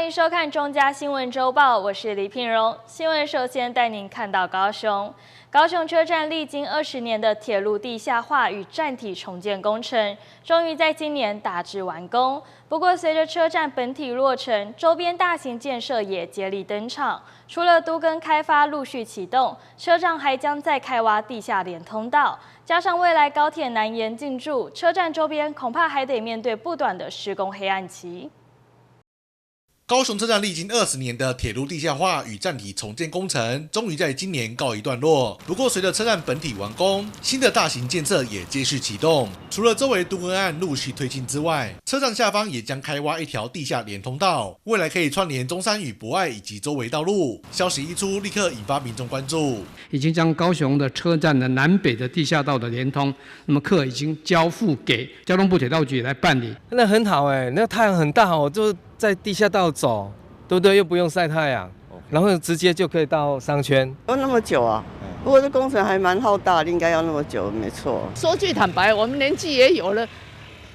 歡迎收看中嘉新聞週報，我是李品榮。新聞首先帶您看到高雄，高雄車站歷經20年的鐵路地下化與站體重建工程，終於在今年大致完工。不過，隨着車站本體落成，周邊大型建設也接力登場。除了都更開發陸續啟動，車站還將再開挖地下連通道，加上未來高鐵南延進駐，車站周邊恐怕還得面對不短的施工黑暗期。高雄車站歷經20年的鐵路地下化與站體重建工程，終於在今年告一段落。不過，隨着車站本體完工，新的大型建設也接續啟動。除了周圍都更案陸續推進之外，車站下方也將開挖一條地下連通道，未來可以串聯中山與博愛以及周圍道路。消息一出，立刻引發民眾關注。已經將高雄的車站的南北的地下道的連通，那麼課已經交付給交通部鐵道局來辦理。那很好哎，那太陽很大哦，就在地下道走，對不對？又不用曬太陽，然後直接就可以到商圈。要那麼久啊？不過這工程還蠻浩大的，應該要那麼久，沒錯。說句坦白，我們年紀也有了，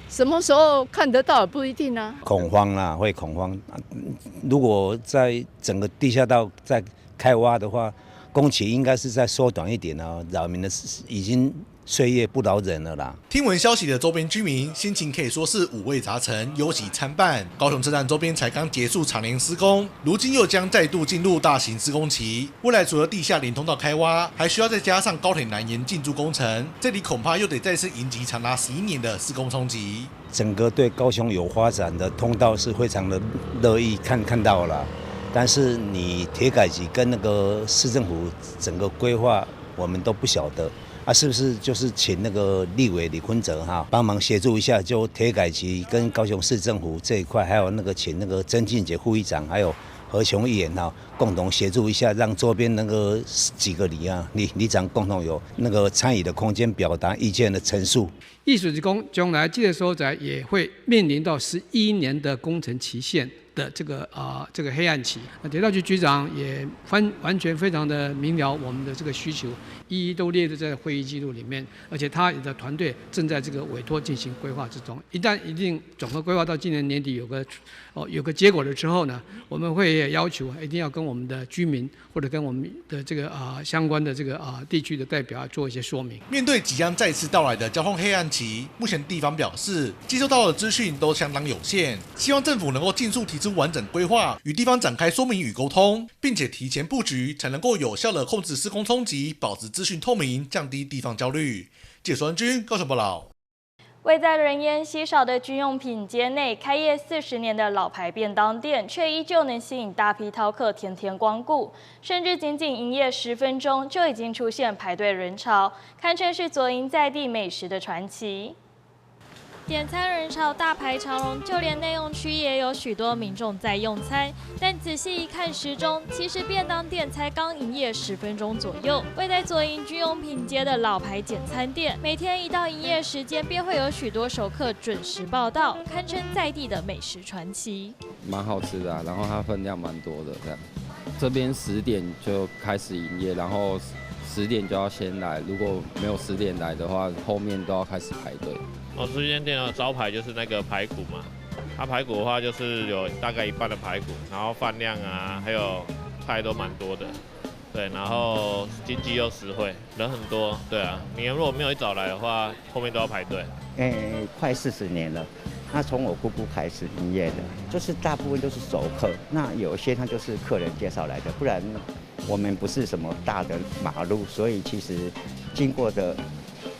什麼時候看得到也不一定啊。恐慌啦，會恐慌。如果在整個地下道在開挖的話，工期應該是再縮短一點啊。擾民的已經歲月不饒人了啦。聽聞消息的周邊居民心情可以說是五味雜陳，憂喜參半。高雄車站周邊才剛結束長年施工，如今又將再度進入大型施工期。未來除了地下連通道開挖，還需要再加上高鐵南延進駐工程，這裡恐怕又得再次迎擊長達11年的施工衝擊。整個對高雄有發展的通道是非常的樂意看到了，但是你鐵改局跟那個市政府整個規劃，我們都不曉得。啊，是不是就是請那個立委李坤澤哈幫忙協助一下，就鐵改局跟高雄市政府這一塊，還有那個請那個曾俊杰副議長，還有何雄議員哈，共同協助一下，讓周邊那個幾個里啊里長共同有那個參與的空間，表達意見的陳述。意思是講，將來這個所在也會面臨到11年的工程期限的這個黑暗期。那鐵道局局長也完全非常的明了我們的這個需求，一一都列在會議記錄裡面，而且他的團隊正在這個委託進行規劃之中。一旦一定總合規劃到今年年底有個結果了之後呢，我們會要求一定要跟我們的居民或者跟我們的這個相關的這個地區的代表做一些說明。面對即將再次到來的交通黑暗期，目前地方表示接收到的資訊都相當有限，希望政府能夠盡速提出完整規劃，與地方展開說明與溝通，並且提前布局，才能夠有效的控制施工衝擊，保持資訊透明，降低地方焦慮。記者孫軍高雄報道。位在人煙稀少的軍用品街內開業40年的老牌便當店，卻依舊能吸引大批饕客天天光顧，甚至僅僅營業10分鐘就已經出現排隊人潮，堪稱是左營在地美食的傳奇。點餐人潮大排長龍，就連內用區也有許多民眾在用餐。但仔細一看時鐘，其實便當店才剛營業十分鐘左右。位在左營軍用品街的老牌簡餐店，每天一到營業時間，便會有許多熟客準時報到，堪稱在地的美食傳奇。蠻好吃的啊，然後它分量蠻多的，這樣。這邊10點就開始營業，然後十點就要先來，如果沒有十點來的話，後面都要開始排隊。哦，這間店的招牌就是那個排骨嘛，它排骨的話就是有大概一半的排骨，然後飯量啊，還有菜都蠻多的，對，然後經濟又實惠，人很多，對啊，你如果沒有一早來的話，後面都要排隊。快40年了，那從我姑姑開始營業的，就是大部分都是熟客，那有些他就是客人介紹來的，不然我們不是什麼大的馬路，所以其實經過的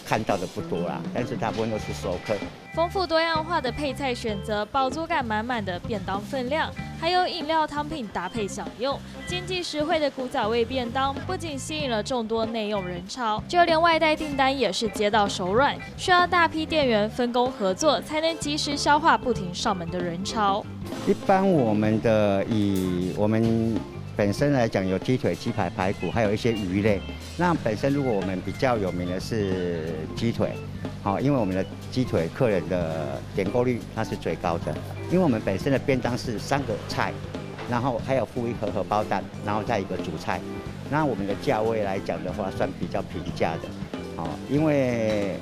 看到的不多啦，但是大部分都是熟客。豐富多樣化的配菜選擇，飽足感滿滿的便當分量，還有飲料湯品搭配享用，經濟實惠的古早味便當不僅吸引了眾多內用人潮，就連外帶訂單也是接到手軟，需要大批店員分工合作，才能及時消化不停上門的人潮。一般我們的以我們本身來講，有雞腿、雞排、排骨，還有一些魚類。那本身如果我們比較有名的是雞腿，好，因為我們的雞腿客人的點購率它是最高的。因為我們本身的便當是三個菜，然後還有附一盒荷包蛋，然後再一個主菜。那我們的價位來講的話，算比較平價的，好，因為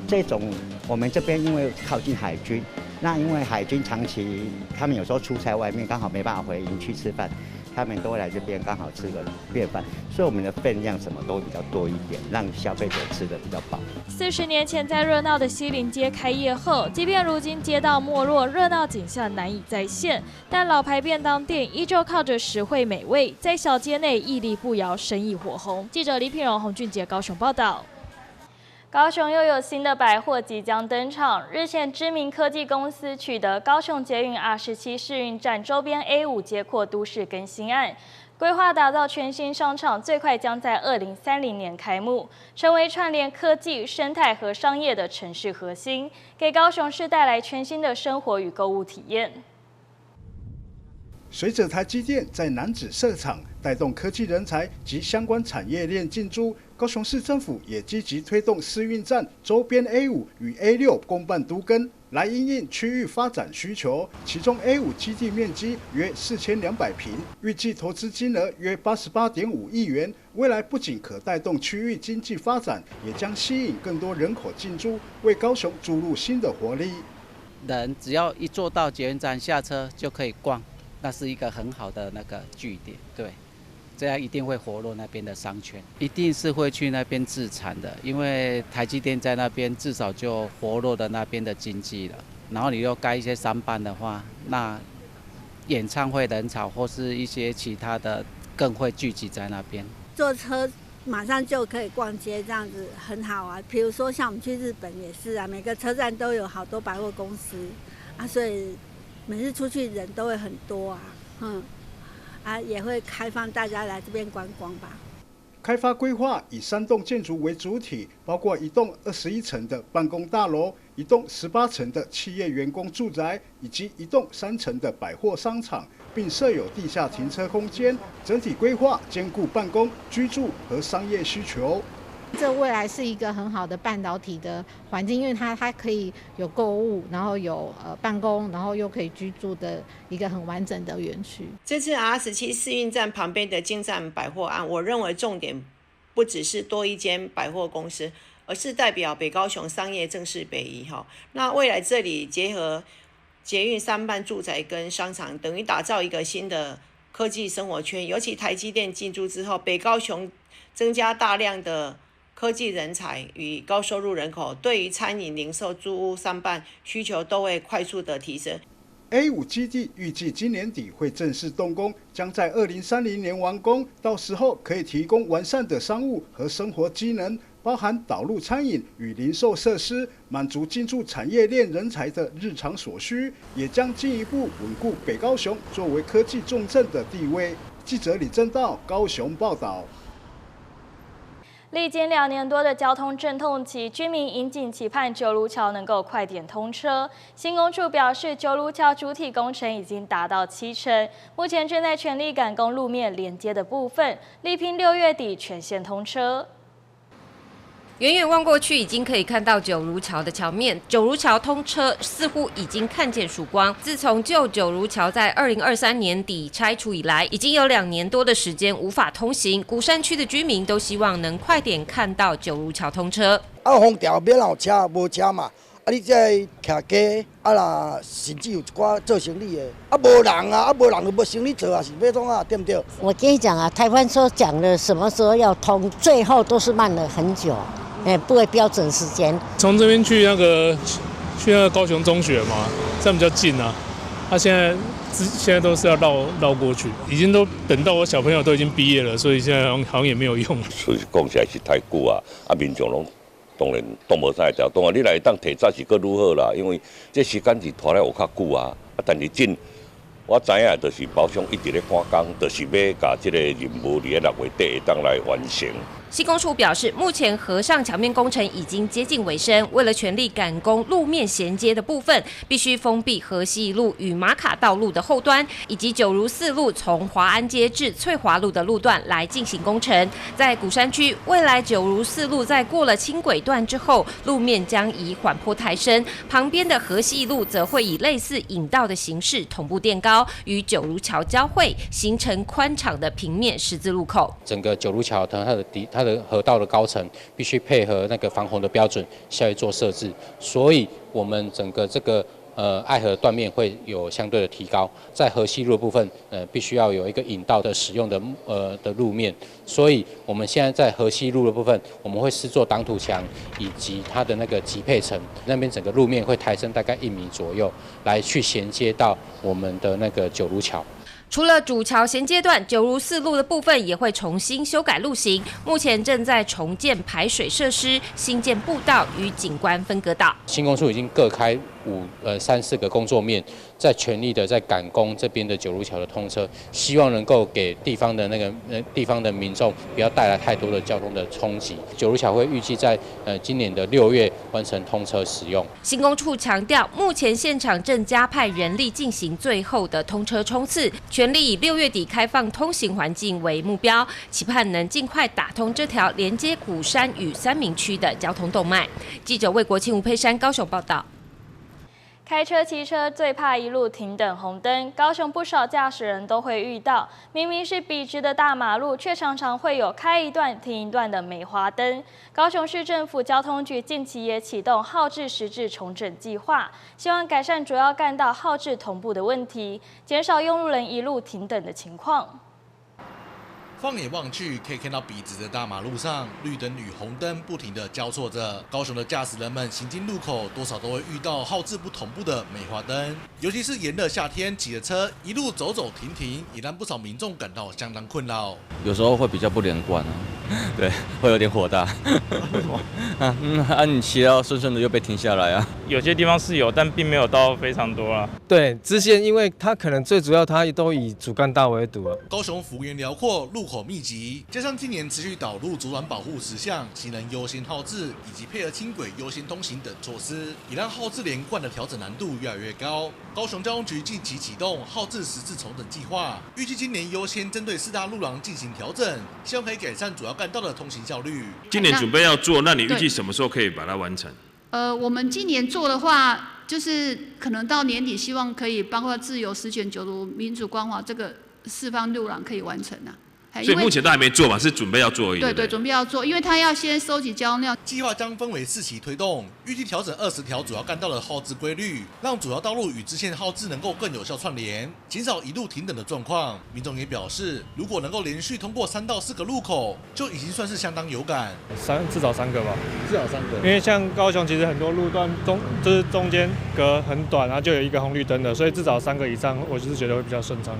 這種我們這邊因為靠近海軍。那因為海軍長期，他們有時候出差外面，剛好沒辦法回營區吃飯，他們都會來這邊剛好吃個便飯，所以我們的分量什麼都會比較多一點，讓消費者吃得比較飽。40年前在熱鬧的西林街開業後，即便如今街道沒落，熱鬧景象難以再現，但老牌便當店依舊靠着實惠美味，在小街內屹立不搖，生意火紅。記者李品榮、洪俊杰高雄報道。高雄又有新的百貨即將登場。日前，知名科技公司取得高雄捷運 R17試運站周邊 A5街擴都市更新案，規劃打造全新商場，最快將在2030年開幕，成為串聯科技、生態和商業的城市核心，給高雄市帶來全新的生活與購物體驗。隨着台積電在楠梓設廠，帶動科技人才及相關產業鏈進駐，高雄市政府也積極推動試運站周邊 A5與 A6 公辦都更，來因應區域發展需求。其中 A5基地面積約4200坪，預計投資金額約88.5億元。未來不僅可帶動區域經濟發展，也將吸引更多人口進駐，為高雄注入新的活力。人只要一坐到捷運站下車就可以逛。那是一個很好的那個據點，對，這樣一定會活絡那邊的商圈，一定是會去那邊置產的，因為台積電在那邊至少就活絡了那邊的經濟了。然後你又蓋一些商辦的話，那演唱會人潮或是一些其他的更會聚集在那邊。坐車馬上就可以逛街，這樣子很好啊。比如說像我們去日本也是啊，每個車站都有好多百貨公司啊，所以每次出去人都會很多啊，也會開放大家來這邊觀光吧。開發規劃以三棟建築為主體，包括一棟21層的辦公大樓、一棟18層的企業員工住宅，以及一棟3層的百貨商場，並設有地下停車空間。整體規劃兼顧辦公、居住和商業需求。這未來是一個很好的半導體的環境，因為它可以有購物，然後有辦公，然後又可以居住的一個很完整的園區。這次 R17試運站旁邊的京站百貨案，我認為重點不只是多一間百貨公司，而是代表北高雄商業正式北移哈。那未來這裡結合捷運商辦住宅跟商場，等於打造一個新的科技生活圈。尤其台積電進駐之後，北高雄增加大量的科技人才與高收入人口，對於餐飲、零售、租屋、商辦需求都會快速的提升。 A5基地預計今年底會正式動工，將在2030年完工。到時候可以提供完善的商務和生活機能，包含導入餐飲與零售設施，滿足進駐產業鏈人才的日常所需，也將進一步穩固北高雄作為科技重鎮的地位。記者李正道高雄報道。歷經2年多的交通陣痛期，居民引頸期盼九如橋能夠快點通車。新工處表示，九如橋主體工程已經達到7成，目前正在全力趕工路面連接的部分，力拼6月底全線通車。遠遠望過去，已經可以看到九如橋的橋面。九如橋通車似乎已經看見曙光。自從舊九如橋在2023年底拆除以來，已經有2年多的時間無法通行。鼓山區的居民都希望能快點看到九如橋通車。啊，封橋免有車，無車嘛。啊，你這徛街，啊啦，甚至有一寡做生意的，啊無人啊，啊無人就無生意做啊，是欲創啊，對毋對？我跟你講啊，台灣說講了什麼時候要通，最後都是慢了很久。哎，不會標準時間。從這邊去那個高雄中學嘛，這樣比較近啊。他現在都是要繞繞過去，已經都等到我小朋友都已經畢業了，所以現在好像也沒有用。所以講起來是太久啊，啊民眾攏當然擋無啥會調，當然你來當提早是閣愈好啦，因為這時間是拖了有較久啊。啊，但是進我知影，就是包商一直咧趕工，就是欲共這個任務佇咧6月底會當來完成。施工處表示，目前河上橋面工程已經接近尾聲，為了全力趕工路面銜接的部分，必須封閉河西一路與馬卡道路的後端，以及九如四路從華安街至翠華路的路段來進行工程。在鼓山區，未來九如四路在過了輕軌段之後，路面將以緩坡抬升，旁邊的河西一路則會以類似引道的形式同步墊高，與九如橋交匯，形成寬敞的平面十字路口。整個九如橋它的河道的高層必須配合那個防洪的標準下去做設置，所以我們整個這個爱河断面会有相对的提高，在河西路的部分，必须要有一个引道的使用的路面，所以我们现在在河西路的部分，我们会施作挡土墙以及它的那个级配层，那边整个路面会抬升大概1米左右，来去衔接到我们的那个九如桥。除了主桥衔接段，九如四路的部分也会重新修改路型。目前正在重建排水设施、新建步道与景观分隔岛。新工处已经各开3、4个工作面，在全力的在赶工这边的九如桥的通车，希望能够给地方的地方的民众不要带来太多的交通的冲击。九如桥会预计在今年的6月完成通车使用。新工处强调，目前现场正加派人力进行最后的通车冲刺，全力以6月底开放通行环境为目标，期盼能尽快打通这条连接鼓山与三民区的交通动脉。记者魏国庆、吴佩珊高雄报道。开车、骑车最怕一路停等红灯，高雄不少驾驶人都会遇到。明明是笔直的大马路，却常常会有开一段停一段的梅花灯。高雄市政府交通局近期也启动号志实制重整计划，希望改善主要干道号志同步的问题，减少用路人一路停等的情况。放眼望去，可以看到笔直的大马路上，绿灯与红灯不停地交错着。高雄的驾驶人们行经路口，多少都会遇到号志不同步的梅花灯。尤其是炎热夏天，骑着车一路走走停停，也让不少民众感到相当困扰。有时候会比较不连贯啊，对，会有点火大。为什么？你骑到顺顺的又被停下来啊。有些地方是有，但并没有到非常多啊。对，支线，因为它可能最主要，它都以主干道为主啊。高雄幅员辽阔，路口密集，加上近年持续导入左转保护10项、行人优先号志以及配合轻轨优先通行等措施，也让号志连贯的调整难度越来越高。高雄交通局近期启动号志实制重整计划，预计今年优先针对4大路廊进行调整，希望可以改善主要干道的通行效率。今年准备要做，那你预计什么时候可以把它完成？我们今年做的话，就是可能到年底，希望可以包括自由、实权、九如、民主、光华这个4方路廊可以完成啊。所以目前都还没做嘛，是准备要做而已。对对，准备要做，因为他要先收集交通量。计划将分为4期推动，预计调整20条主要干道的号志规律，让主要道路与支线号志能够更有效串联，减少一路停等的状况。民众也表示，如果能够连续通过3到4个路口，就已经算是相当有感。至少3个吧，至少3个。因为像高雄，其实很多路段就是中间隔很短，然后就有一个红绿灯的，所以至少3个以上，我就是觉得会比较顺畅。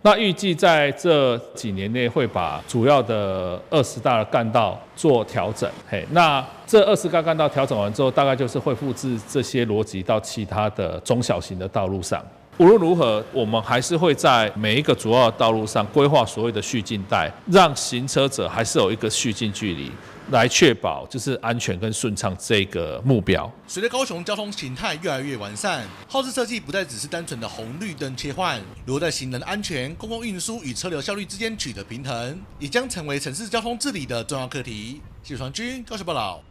那预计在这几年内会把主要的20大的干道做调整，那这20大干道调整完之后，大概就是会复制这些逻辑到其他的中小型的道路上。无论如何，我们还是会在每一个主要的道路上规划所谓的续进带，让行车者还是有一个续进距离，来确保就是安全跟顺畅这个目标。随着高雄交通形态越来越完善，号志设计不再只是单纯的红绿灯切换，如何在行人安全、公共运输与车流效率之间取得平衡，也将成为城市交通治理的重要课题。记者传军高雄报道。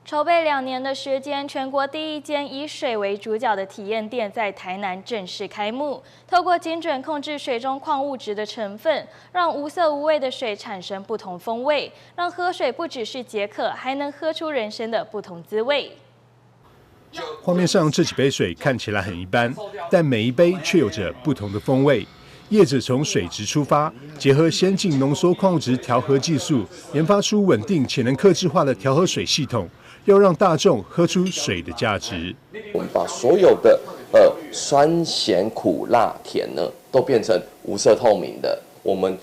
筹备2年的时间，全国第一间以水为主角的体验店在台南正式开幕。透过精准控制水中矿物质的成分，让无色无味的水产生不同风味，让喝水不只是解渴，还能喝出人生的不同滋味。画面上这几杯水看起来很一般，但每一杯却有着不同的风味。业者从水质出发，结合先进浓缩矿物质调和技术，研发出稳定且能客制化的调和水系统。要让大众喝出水的价值。我们把所有的酸、咸、苦、辣、甜呢，都变成无色透明的。我们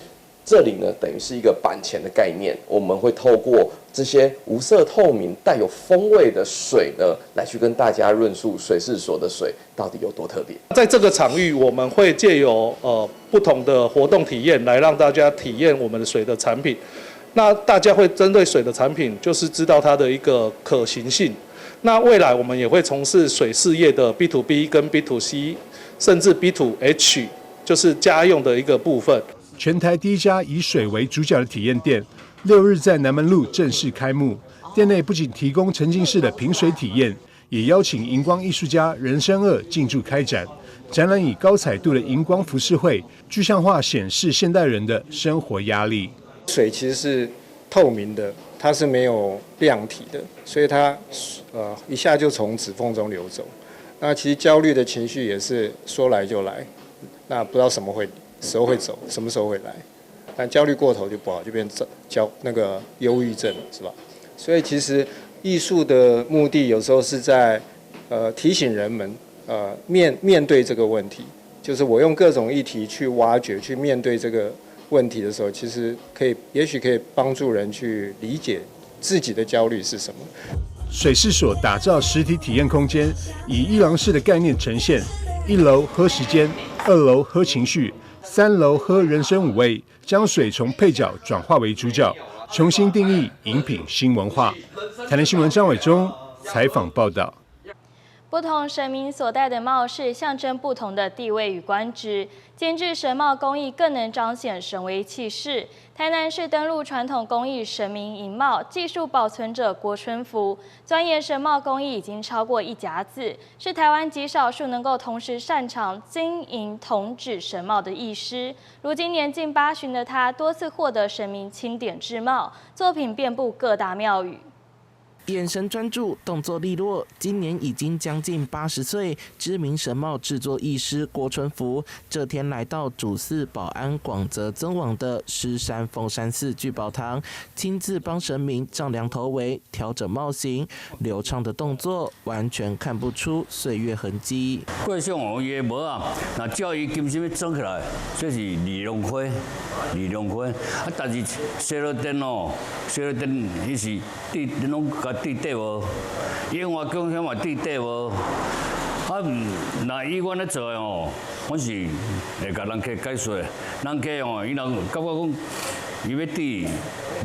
这里呢，等于是一个板前的概念。我们会透过这些无色透明、带有风味的水呢，来去跟大家论述水事所的水到底有多特别。在这个场域，我们会借由不同的活动体验，来让大家体验我们的水的产品。那大家会针对水的产品，就是知道它的一个可行性。那未来我们也会从事水事业的 B to B 跟 B to C，甚至 B to H，就是家用的一个部分。全台第一家以水为主角的体验店，6日在南门路正式开幕。店内不仅提供沉浸式的品水体验，也邀请荧光艺术家任生二进驻开展。展览以高彩度的荧光浮饰绘，具象化显示现代人的生活压力。水其实是透明的，它是没有量体的，所以它一下就从指缝中流走。那其实焦虑的情绪也是说来就来，那不知道什么会时候会走，什么时候会来。但焦虑过头就不好，就变成焦那个忧郁症，是吧？所以其实艺术的目的有时候是在提醒人们面对这个问题，就是我用各种议题去挖掘、去面对这个问题的时候，其实可以，也许可以帮助人去理解自己的焦虑是什么。水事所打造实体体验空间，以艺廊式的概念呈现：一楼喝时间，二楼喝情绪，三楼喝人生五味，将水从配角转化为主角，重新定义饮品新文化。台南新闻张伟忠采访报道。不同神明所戴的帽饰，象征不同的地位与官职。精致神帽工艺更能彰显神威气势。台南市登录传统工艺神明银帽技术保存者郭春福，钻研神帽工艺已经超过一甲子，是台湾极少数能够同时擅长金银铜纸神帽的艺师。如今年近八旬的他，多次获得神明钦点制帽，作品遍布各大庙宇。眼神专注，动作利落。今年已经将近80岁，知名神帽制作艺师郭春福，这天来到主祀保安广泽尊王的狮山凤山寺聚宝堂，亲自帮神明丈量头围、调整帽型，流畅的动作完全看不出岁月痕迹。过去哦，伊的帽仔，若照伊金身欲装起来，这是二龙花，二龙花。啊，但是西螺殿哦，西螺殿彼是对拢共对底无？樱花宫遐嘛对底无？啊，若以阮咧做的吼，阮是会共人客解说，人客吼，伊若感觉讲伊欲戴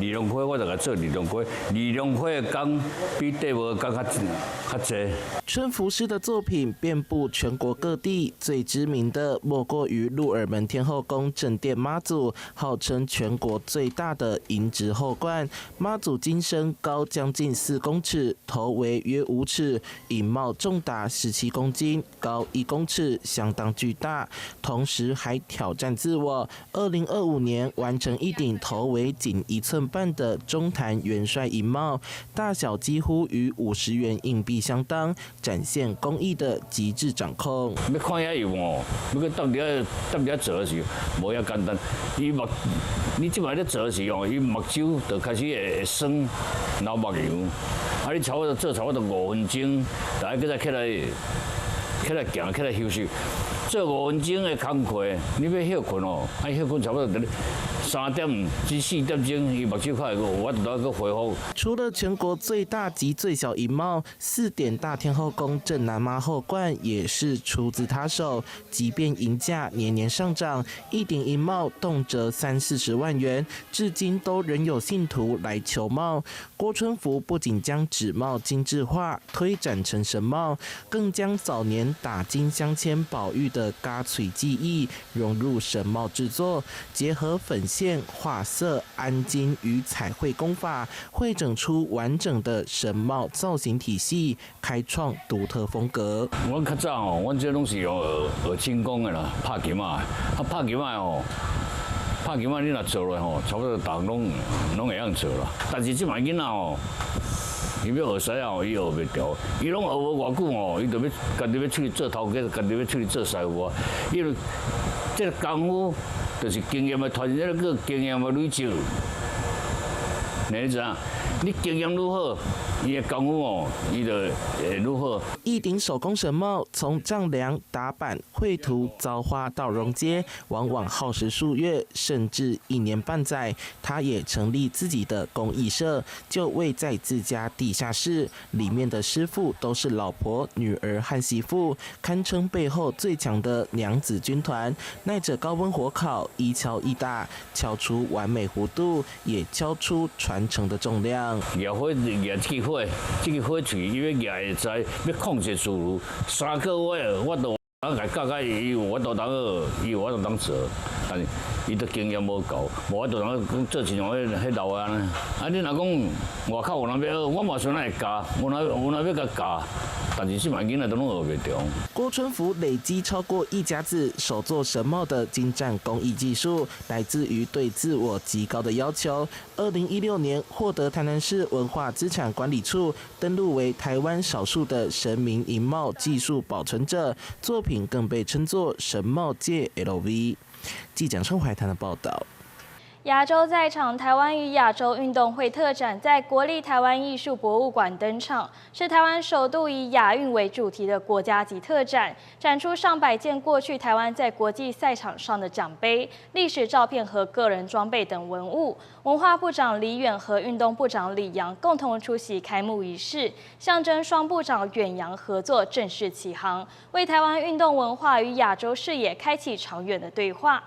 二龙花，我就共做二龙花。二龙花的工比缀帽的工较较济。春福师的作品遍布全国各地，最知名的莫过于鹿耳门天后宫正殿妈祖，号称全国最大的银质后冠。妈祖金身高将近4公尺，头围约5尺，银帽重达17公斤，高1公尺，相当巨大。同时还挑战自我，2025年完成一顶头围仅1寸半的中坛元帅银帽，大小几乎与50元硬币相当，展现工艺的极致掌控。欲看遐油哦，欲去踮伫遐踮伫遐做的时，无遐简单。伊目，你这摆咧做的时哦，伊目睭就开始会会酸，流目油。啊，你差不多做差不多五分钟，就爱阁再起来起来行，起来休息。做五分钟的工课，你欲歇睏哦，啊歇睏差不多伫3点至4点钟，伊目睭较会有法度阁恢复。除了全国最大及最小银帽，四点大天后宫镇南妈后冠也是出自他手。即便银价年年上涨，一顶银帽动辄三四十万元，至今都仍有信徒来求帽。郭春福不仅将纸帽精致化，推展成神帽，更将早年打金镶嵌宝玉的轧喙技艺融入神帽制作，结合粉线、画色、銨金与彩绘工法，汇整出完整的神帽造型体系，开创独特风格。阮较早哦，阮这拢是学学轻工的啦，拍金仔，啊拍金仔哦，拍金仔你若做落吼，差不多逐项拢拢会晓做啦。但是这摆囡仔哦，伊欲学师仔，伊学袂著，伊拢学无偌久哦，伊就欲家己欲出去做头家，家己欲出去做师傅啊。因为这个功夫就是经验的传承，这个叫经验的累积。你知影？你经验愈好，伊的功夫哦，伊就会愈好。一顶手工神帽，从丈量、打板、绘图、凿花到熔接，往往耗时数月，甚至一年半载。他也成立自己的工艺社，就位在自家地下室，里面的师傅都是老婆、女儿和媳妇，堪称背后最强的娘子军团。耐着高温火烤，一敲一打，敲出完美弧度，也敲出传承的重量。举火，举这支火，这支火喙，伊欲举会知，欲控制自如。3个月，我都我共教甲伊有法度通学，伊有法度通做，但是伊都经验无够，无法度通讲做亲像彼彼老的按呢。啊，你若讲外口有人欲学，我嘛想来会教，有哪有哪欲共教。但是這擺囡仔都攏學袂著。郭春福累積超過一甲子手作神帽的精湛工藝技術，來自於對自我極高的要求。2016年獲得台南市文化資產管理處登錄為台灣少數的神明瑩帽技術保存者，作品更被稱作神帽界 LV。記者陳懷談的報道。亞洲在場，台灣與亞洲運動會特展在國立台灣藝術博物館登場，是台灣首度以亞運為主題的國家級特展，展出上百件過去台灣在國際賽場上的獎杯、歷史照片和個人裝備等文物。文化部長李遠和運動部長李陽共同出席開幕儀式，象徵雙部長遠洋合作正式啟航，為台灣運動文化與亞洲視野開啟長遠的對話。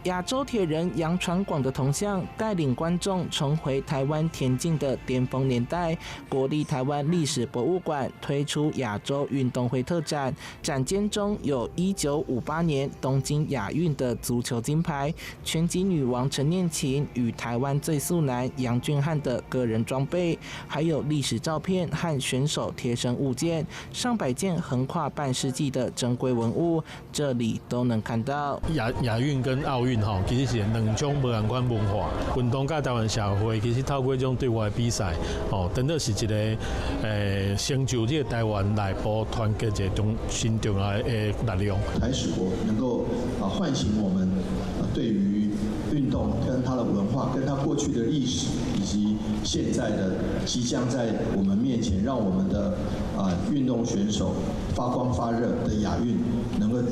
亞洲鐵人楊傳廣的銅像帶領觀眾重回台灣田徑的巔峰年代。國立台灣歷史博物館推出亞洲運動會特展，展間中有1958年東京亞運的足球金牌、拳擊女王陳念琴與台灣最速男楊俊翰的個人裝備，還有歷史照片和選手貼身物件，上百件橫跨半世紀的珍貴文物，這裡都能看到。亞運跟奧運吼，其實是兩種無仝款文化。運動佮台灣社會，其實透過這種對外比賽，吼，當作是一個成就這個台灣內部團結一個重新重要的力量。台史博能夠啊喚醒我們對於運動跟它的文化、跟它過去的歷史，以及現在的即將在我們面前，讓我們的啊運動選手發光發熱的亞運能夠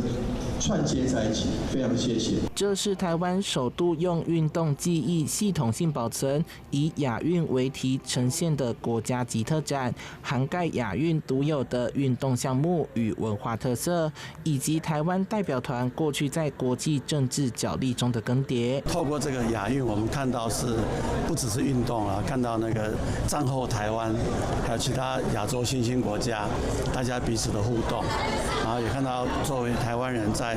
串接在一起，非常謝謝。這是台灣首度用運動記憶系統性保存，以亞運為題呈現的國家級特展，涵蓋亞運獨有的運動項目與文化特色，以及台灣代表團過去在國際政治角力中的更迭。透過這個亞運，我們看到是不只是運動啊，看到那個戰後台灣，還有其他亞洲新興國家，大家彼此的互動，然後也看到作為台灣人在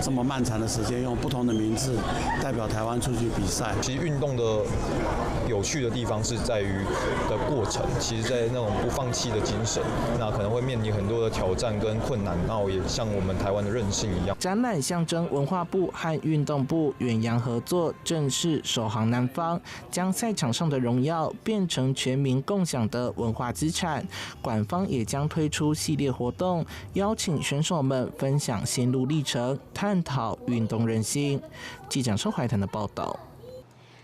這麼漫長的時間，用不同的名字代表台灣出去比賽。其實運動的有趣的地方是在於的過程，其實，在那種不放棄的精神，那可能會面臨很多的挑戰跟困難，那我也像我們台灣的韌性一樣。展覽象徵文化部和運動部遠洋合作，正式首航南方，將賽場上的榮耀變成全民共享的文化資產。館方也將推出系列活動，邀請選手們分享心路歷程，探討運動韌性。記者周懷騰的報道。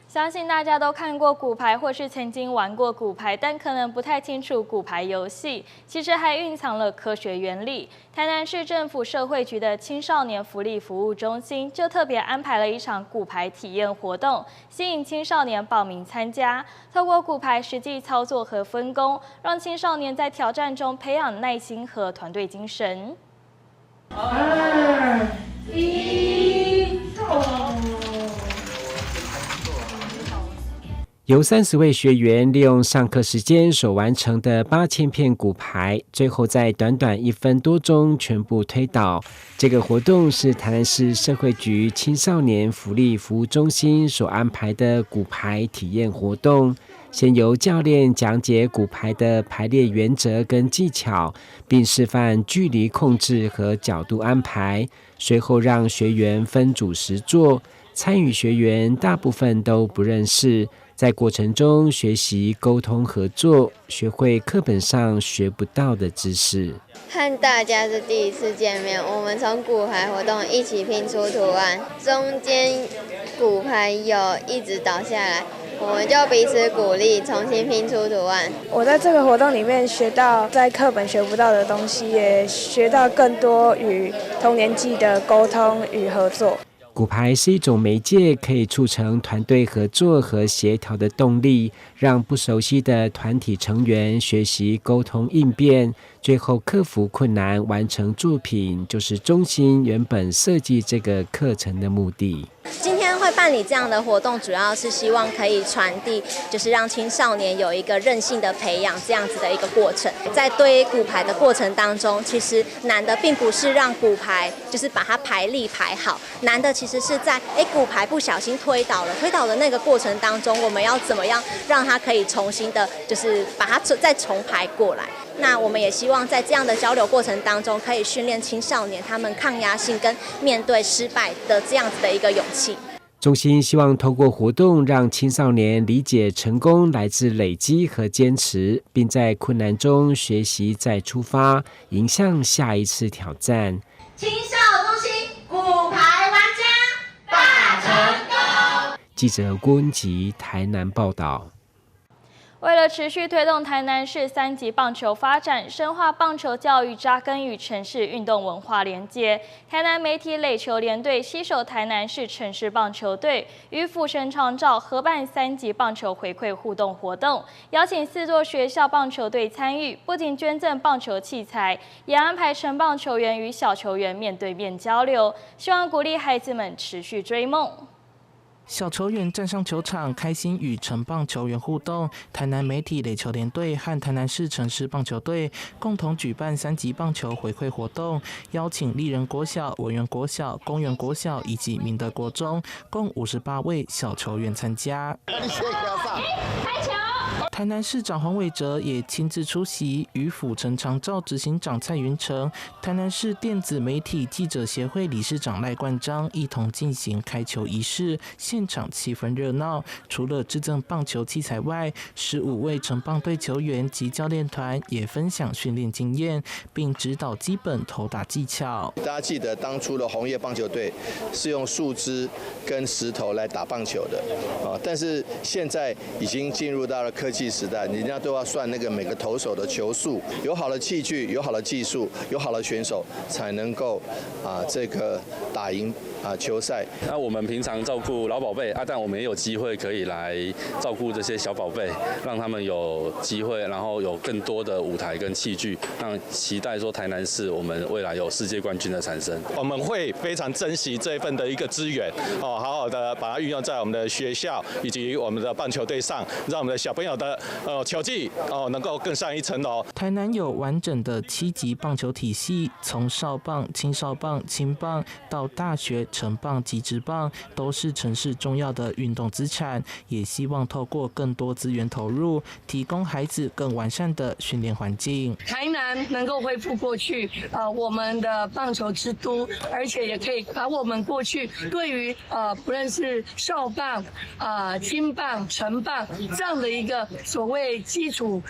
相信大家都看過骨牌，或是曾經玩過骨牌，但可能不太清楚骨牌遊戲其實還蘊藏了科學原理。台南市政府社會局的青少年福利服務中心就特別安排了一場骨牌體驗活動，吸引青少年報名參加。透過骨牌實際操作和分工，讓青少年在挑戰中培養耐心和團隊精神。二一，走！由30位學員利用上課時間所完成的8000片骨牌，最後在短短1分多鐘全部推倒。這個活動是台南市社會局青少年福利服務中心所安排的骨牌體驗活動。先由教練講解骨牌的排列原則跟技巧，並示範距離控制和角度安排。隨後讓學員分組實作，參與學員大部分都不認識。在過程中學習溝通合作，學會課本上學不到的知識。和大家是第一次見面，我們從骨牌活動一起拼出圖案，中間骨牌有一直倒下來，我們就彼此鼓勵，重新拼出圖案。我在這個活動裡面學到在課本學不到的東西，也學到更多與同年紀的溝通與合作。骨牌是一種媒介，可以促成團隊合作和協調的動力，讓不熟悉的團體成員學習溝通應變，最後克服困難完成作品，就是中心原本設計這個課程的目的。今天会办理这样的活动，主要是希望可以传递，就是让青少年有一个韧性的培养这样子的一个过程。在堆骨牌的过程当中，其实难的并不是让骨牌就是把它排列排好，难的其实是在骨牌不小心推倒了，推倒的那个过程当中，我们要怎么样让它可以重新的，就是把它再重排过来。那我们也希望在这样的交流过程当中，可以训练青少年他们抗压性跟面对失败的这样子的一个勇气。中心希望透过活动，让青少年理解成功来自累积和坚持，并在困难中学习再出发，迎向下一次挑战。青少中心骨牌玩家大成功。记者郭文吉台南报道。为了持续推动台南市三级棒球发展，深化棒球教育扎根与城市运动文化连结，台南媒体垒球联队携手台南市城市棒球队与府城长照合办三级棒球回馈互动活动，邀请4座学校棒球队参与，不仅捐赠棒球器材，也安排成棒球员与小球员面对面交流，希望鼓励孩子们持续追梦。小球员站上球场，开心与城棒球员互动。台南媒体垒球联队和台南市城市棒球队共同举办三级棒球回馈活动，邀请丽人国小、文园国小、公园国小以及明德国中，共58位小球员参加。开球！台南市长黄伟哲也亲自出席，与府城长照执行长蔡云成、台南市电子媒体记者协会理事长赖冠章一同进行开球仪式，现场气氛热闹。除了致赠棒球器材外，15位城棒队球员及教练团也分享训练经验，并指导基本投打技巧。大家记得当初的红叶棒球队是用树枝跟石头来打棒球的啊，但是现在已经进入到了科技时代，人家都要算那个每个投手的球速，有好的器具，有好的技术，有好的选手，才能够这个打赢球赛。那我们平常照顾老宝贝啊，但我们也有机会可以来照顾这些小宝贝，让他们有机会，然后有更多的舞台跟器具，让期待说台南市我们未来有世界冠军的产生。我们会非常珍惜这一份的一个资源哦，好好的把它运用在我们的学校以及我们的棒球队上，让我们的小朋友的球技能够更上一层楼。台南有完整的7级棒球体系，从少棒、青少棒、青棒到大学成棒及职棒，都是城市重要的运动资产。也希望透过更多资源投入，提供孩子更完善的训练环境。台南能够恢复过去我们的棒球之都，而且也可以把我们过去对于不论是少棒、青棒、成棒这样的一个所谓基础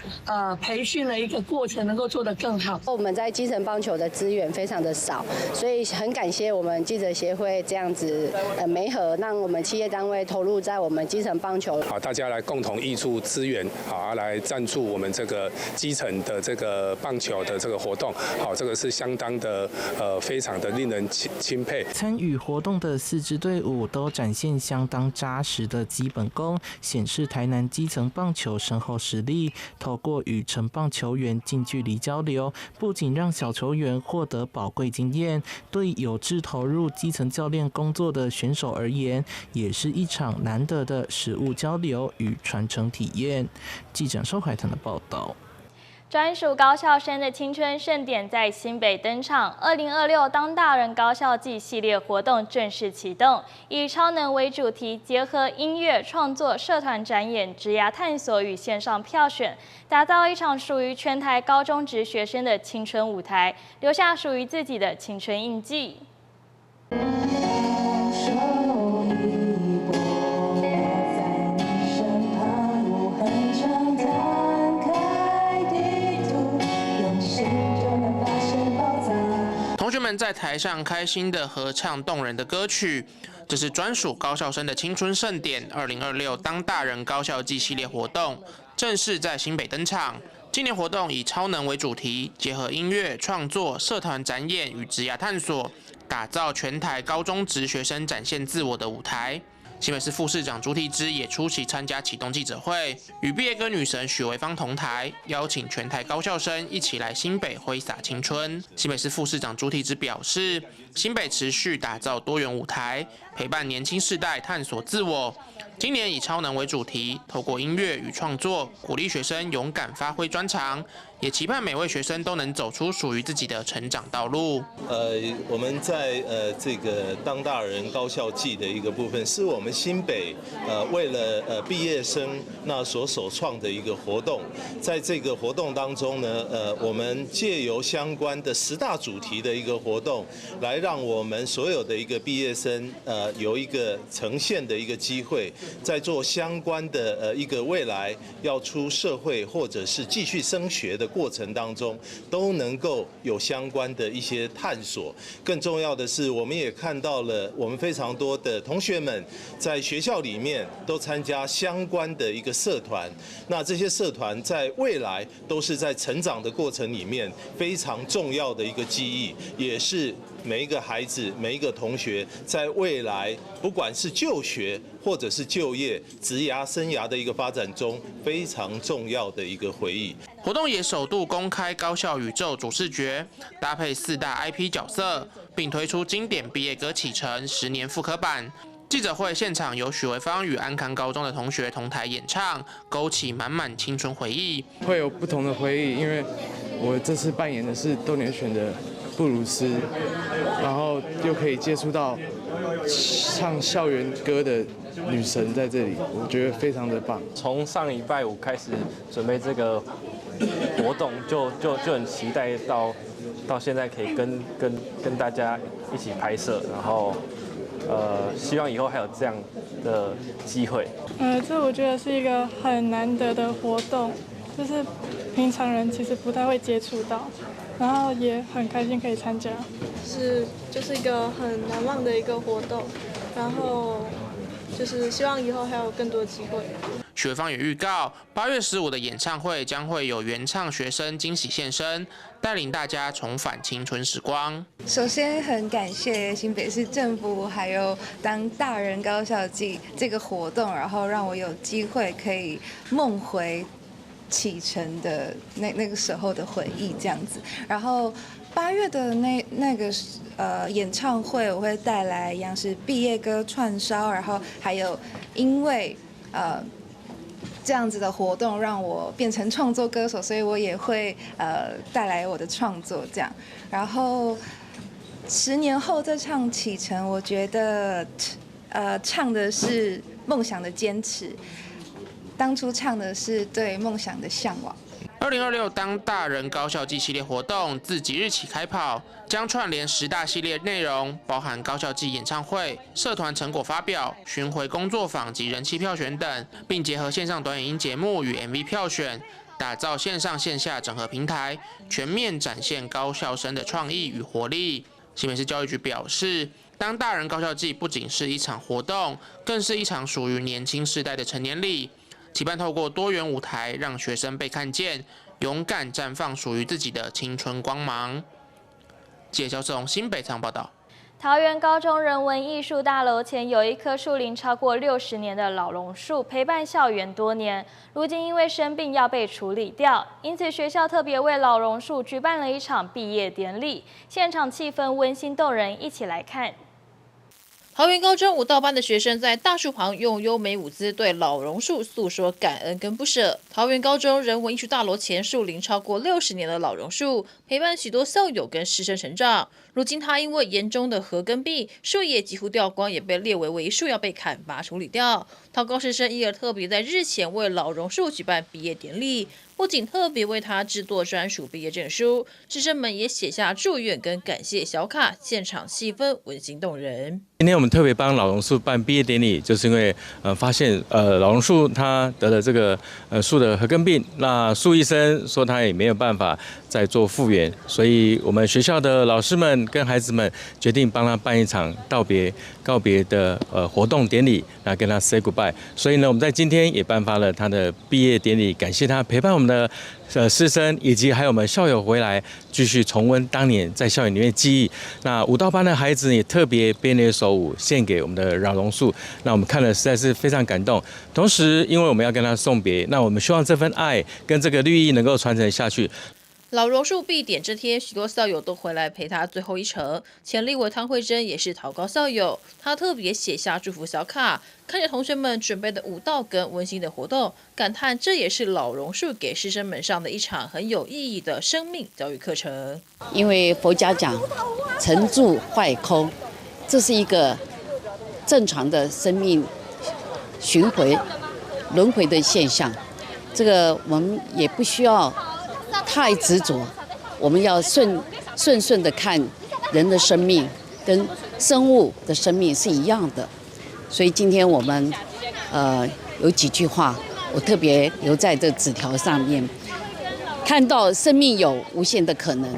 培训的一个过程，能够做得更好。我们在基层棒球的资源非常的少，所以很感谢我们记者协会这样子媒合，让我们企业单位投入在我们基层棒球。好，大家来共同挹注资源，好来赞助我们这个基层的这个棒球的这个活动，好，这个是相当的非常的令人钦佩。参与活动的4支队伍都展现相当扎实的基本功，显示台南基层棒球深厚实力。透过与城棒球员近距离交流，不仅让小球员获得宝贵经验，对有志投入基层教练工作的选手而言，也是一场难得的实务交流与传承体验。记者邵海腾的报道。专属高校生的青春盛典在新北登场，2026当大人高校季系列活动正式启动，以超能为主题，结合音乐创作、社团展演、职涯探索与线上票选，打造一场属于全台高中职学生的青春舞台，留下属于自己的青春印记。同学们在台上开心的合唱动人的歌曲，这是专属高校生的青春盛典——2026当大人高校季系列活动正式在新北登场。今年活动以超能为主题，结合音乐创作、社团展演与职涯探索，打造全台高中职学生展现自我的舞台。新北市副市长朱娣之也出席参加启动记者会，与毕业歌女神许维芳同台，邀请全台高校生一起来新北挥洒青春。新北市副市长朱娣之表示，新北持续打造多元舞台，陪伴年輕世代探索自我。今年以超能為主題，透過音樂與創作，鼓勵學生勇敢發揮專長，也期盼每位學生都能走出屬於自己的成長道路。我們在這個當大人高校季的一個部分，是我們新北為了畢業生那所首創的一個活動。在這個活動當中呢，我們借由相關的10大主題的一個活動，來讓我們所有的一個畢業生有一個呈現的一個機會，在做相關的一個未來要出社會或者是繼續升學的過程當中，都能夠有相關的一些探索。更重要的是，我們也看到了我們非常多的同學們在學校裡面都參加相關的一個社團，那這些社團在未來都是在成長的過程裡面非常重要的一個記憶，也是每一個孩子、每一個同學在未來不管是就學或者是就業、職涯生涯的一個發展中非常重要的一個回憶。活動也首度公開高校宇宙主視覺，搭配四大 IP 角色，並推出經典畢業歌《啟程》10年復刻版。記者會現場由許維芳與安康高中的同學同台演唱，勾起滿滿青春回憶。會有不同的回憶，因為我這次扮演的是鬥牛犬的布魯斯，然後又可以接觸到唱校園歌的女神在這裡，我覺得非常的棒。從上禮拜五開始準備這個活動，就很期待到現在可以跟大家一起拍攝，然後希望以後還有這樣的機會。這我覺得是一個很難得的活動，就是平常人其實不太會接觸到，然後也很開心可以參加。是，就是一個很難忘的一個活動，然後就是希望以後還有更多機會。許維芳也預告，8月15的演唱會將會有原唱學生驚喜現身，帶領大家重返青春時光。首先，很感謝新北市政府還有當大人高校季這個活動，然後讓我有機會可以夢回啟程的那個時候的回憶，這樣子。然後8月的那個演唱會，我會帶來一樣是畢業歌串燒，然後還有因為這樣子的活動讓我變成創作歌手，所以我也會帶來我的創作這樣。然後10年後再唱啟程，我覺得唱的是夢想的堅持，當初唱的是對夢想的嚮往。2026當大人高校季系列活動自即日起開跑，將串聯10大系列內容，包含高校季演唱會、社團成果發表、巡迴工作坊及人氣票選等，並結合線上短影音節目與 MV 票選，打造線上線下整合平台，全面展現高校生的創意與活力。新北市教育局表示，當大人高校季不僅是一場活動，更是一場屬於年輕世代的成年禮。期盼透過多元舞台，讓學生被看見，勇敢綻放屬於自己的青春光芒。記者肖世龍新北場報道。桃園高中人文藝術大樓前有一棵樹齡超過60年的老榕樹，陪伴校園多年。如今因為生病要被處理掉，因此學校特別為老榕樹舉辦了一場畢業典禮，現場氣氛溫馨動人，一起來看。桃園高中舞蹈班的學生在大樹旁用優美舞姿對老榕樹訴說感恩跟不捨。桃園高中人文藝術大樓前樹齡超過60年的老榕樹，陪伴許多校友跟師生成長。如今它因為嚴重的褐根病，樹葉幾乎掉光，也被列為危樹，要被砍伐處理掉。桃高師生因而特別在日前為老榕樹舉辦畢業典禮，不僅特別為他製作專屬畢業證書，師生們也寫下祝願跟感謝小卡，現場氣氛溫馨動人。今天我們特別幫老榕樹辦畢業典禮，就是因為發現老榕樹它得了這個樹的褐根病，那樹醫生說他也沒有辦法再做復原，所以我們學校的老師們跟孩子們決定幫他辦一場道別告別的活動典禮，來跟他 say goodbye。所以呢，我們在今天也頒發了他的畢業典禮，感謝他陪伴我們的師生，以及還有我們校友回來繼續重溫當年在校園裡面記憶。那舞蹈班的孩子也特別編了一首舞獻給我們的老榕樹，那我們看了實在是非常感動。同時，因為我們要跟他送別，那我們希望這份愛跟這個綠意能夠傳承下去。老榕树毕典这天，许多校友都回来陪他最后一程。前立委汤惠珍也是桃高校友，他特别写下祝福小卡，看着同学们准备的舞蹈跟温馨的活动，感叹这也是老榕树给师生们上的一场很有意义的生命教育课程。因为佛家讲成住坏空，这是一个正常的生命循环轮回的现象，这个我们也不需要太执着，我们要顺顺顺的看人的生命跟生物的生命是一样的，所以今天我们有几句话，我特别留在这纸条上面，看到生命有无限的可能，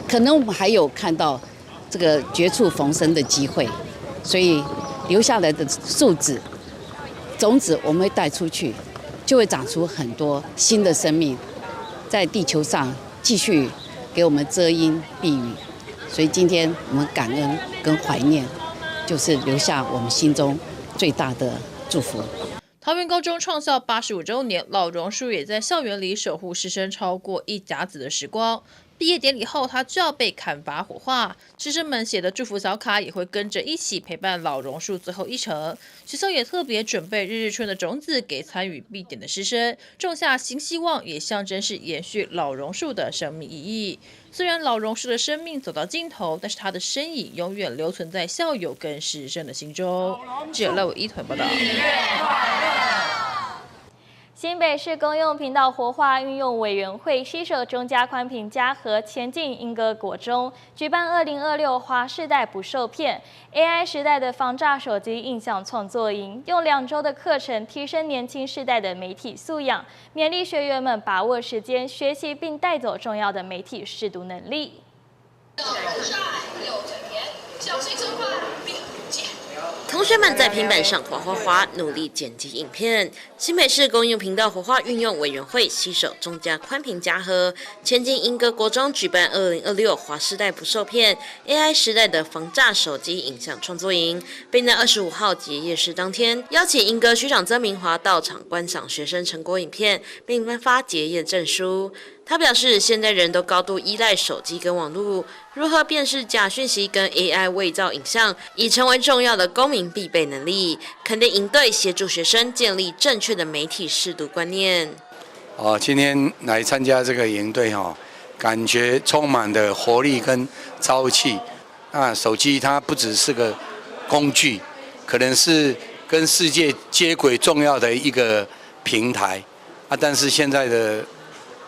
可能我们还有看到这个绝处逢生的机会，所以留下来的树籽种子我们会带出去，就会长出很多新的生命。在地球上继续给我们遮阴避雨，所以今天我们感恩跟怀念，就是留下我们心中最大的祝福。桃园高中创校85周年，老榕树也在校园里守护师生超过一甲子的时光。毕业典礼后，它就要被砍伐火化，师生们写的祝福小卡也会跟着一起陪伴老榕树最后一程。学校也特别准备日日春的种子给参与毕典的师生，种下新希望，也象征是延续老榕树的生命意义。虽然老榕树的生命走到尽头，但是它的身影永远留存在校友跟师生的心中。记者赖伟一团报道。新北市公用频道活化运用委员会携手中嘉宽频嘉禾前进莺歌国中举办2026华世代不受骗 AI 时代的防诈手机影像创作营，用2周的课程提升年轻世代的媒体素养，勉励学员们把握时间学习并带走重要的媒体识读能力。又嘴甜，小心存款。同学们在平板上滑滑滑，努力剪辑影片。新北市公用频道活化运用委员会携手中嘉宽频嘉禾，前进莺歌国中举办2026华世代不受骗 AI 时代的防诈手机影像创作营，并在25号结业式当天，邀请莺歌区长曾明华到场观赏学生成果影片，并颁发结业证书。他表示，现在人都高度依赖手机跟网路，如何辨识假讯息跟 AI 伪造影像，已成为重要的公民必备能力。肯定营队协助学生建立正确的媒体识读观念。哦，今天来参加这个营队哈，感觉充满的活力跟朝气。那手机它不只是个工具，可能是跟世界接轨重要的一个平台啊。但是现在的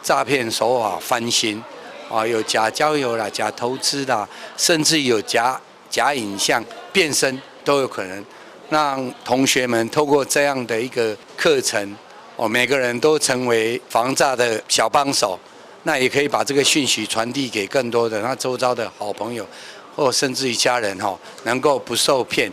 诈骗手法翻新，啊，有假交友啦、假投资啦，甚至有假假影像变身都有可能。让同学们透过这样的一个课程，哦，每个人都成为防诈的小帮手，那也可以把这个讯息传递给更多的他周遭的好朋友，或甚至于家人哈，能够不受骗。